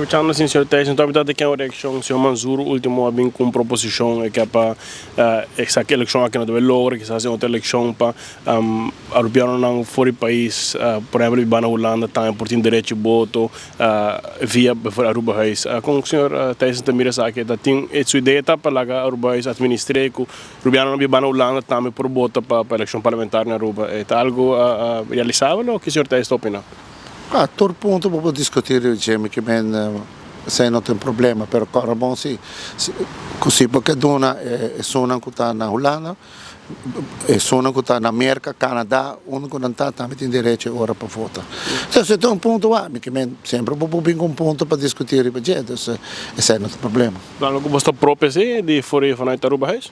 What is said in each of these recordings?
Aprovechando sin señor Thijssen, tòg mi ta ken un reakshon. Señor Mansur ultimo a bin ku un proposishon e ke pa esaki elekshon aki no ta bai logra, kisas den otro elekshon pa Arubianonan for di pais, por ehempel biba na Hulanda tambe por tin derecho di boto via bijvoorbeeld Arubahuis. Kon señor Thijssen ta mira esaki? Ta tin su idea ta pa laga Arubahuis administr'é ku Rubianonan biba na Hulanda tambe por bota pa elekshon parlamentario na Aruba. E ta algu realisabel o ki señor Thijs ta opina? A tur punto bo por diskutí riba dje, mi ke men esei no ta un problema, pero kòrda bon si ku si bo ke duna esunnan ku ta na Hulanda, esunnan ku ta na Merka, Kanada, unda ku nan ta tambe tin derecho e ora pa vota. Entonces e ta un punto wak, mi ke men semper bo por bin ku un punto pa diskutí riba dje, entonces esei no ta problema. Algo ku bo sta propia si di for di vanuit Aruba huis?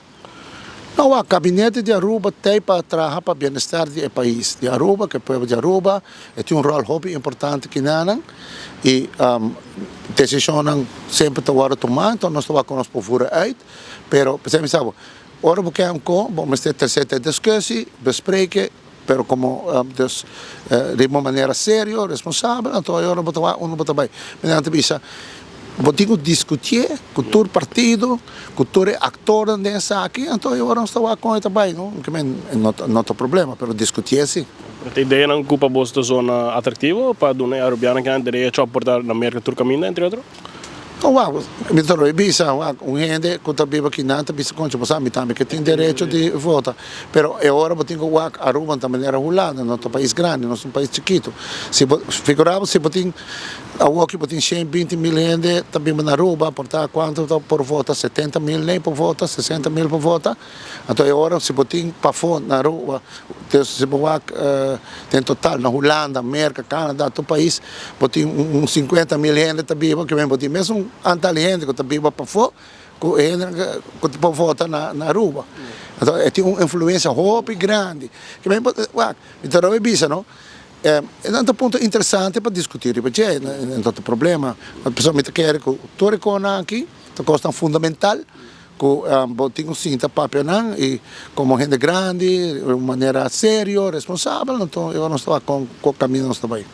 No wak, kabinete di Aruba t'ei pa traha pa bienestar di e pais di Aruba, ku e pueblo di Aruba, e tin un ròl hopi importante kinanan i desishonnan semper ta wòrdu tumá, enton nos ta wak ku nos por fura uit, pero p'esei mi sa bo, ora bo ke un ko, bo mester trese te diskusi, bespreke, pero komo dus riba un manera serio, responsabel, anto e ora bo ta wak unda bo ta bai. Mi nan ta bisa, bo tin ku diskutié ku tur partido, ku tur e aktornan den esaki, anto e ora nos ta wak kon e ta bai, no? No ta no ta problema, pero diskutié si. Pero ta ideanan ku pa boso ta zona atraktivo pa duna e arubianonan kinan derecho a por ta na Merka tur kaminda, entre otro? No wak, mi ta lo bisa wak, un hende ku ta biba kinan ta bisa koncha bo sa mi tambe ke tin derecho di vota, pero e ora bo tin ku wak Aruba ta manera Hulanda, no ta pais grandi, nos ta un pais chikitu. Si bo figura bo si bo tin awoki bo tin shen binti mil hende ta biba na Aruba, por ta kuantu ta por vota, 70.000 ley por vota, 60.000 por vota. Anto e ora si bo tin pafó na Aruba, si bo wak den total na Hulanda, Merka, Canada, tur pais, bo tin un 50.000 hende ta biba, ke men bo tin mesun antal hende ku ta biba pafó ku e hende ku ta por vota na Aruba. Anto e tin un influensia hopi grandi. Ke men bo wak, mi ta roba bisa no, e nan ta punto interesante pa diskutí riba dje, no ta problema. Pasobra mi ta kere ku tur e konan aki ta kosnan fundamental. Ku bo tin ku sinta papia nan i komo hende grandi, un manera serio, responsabel, anto nos ta wak kon kaminda nos ta bai.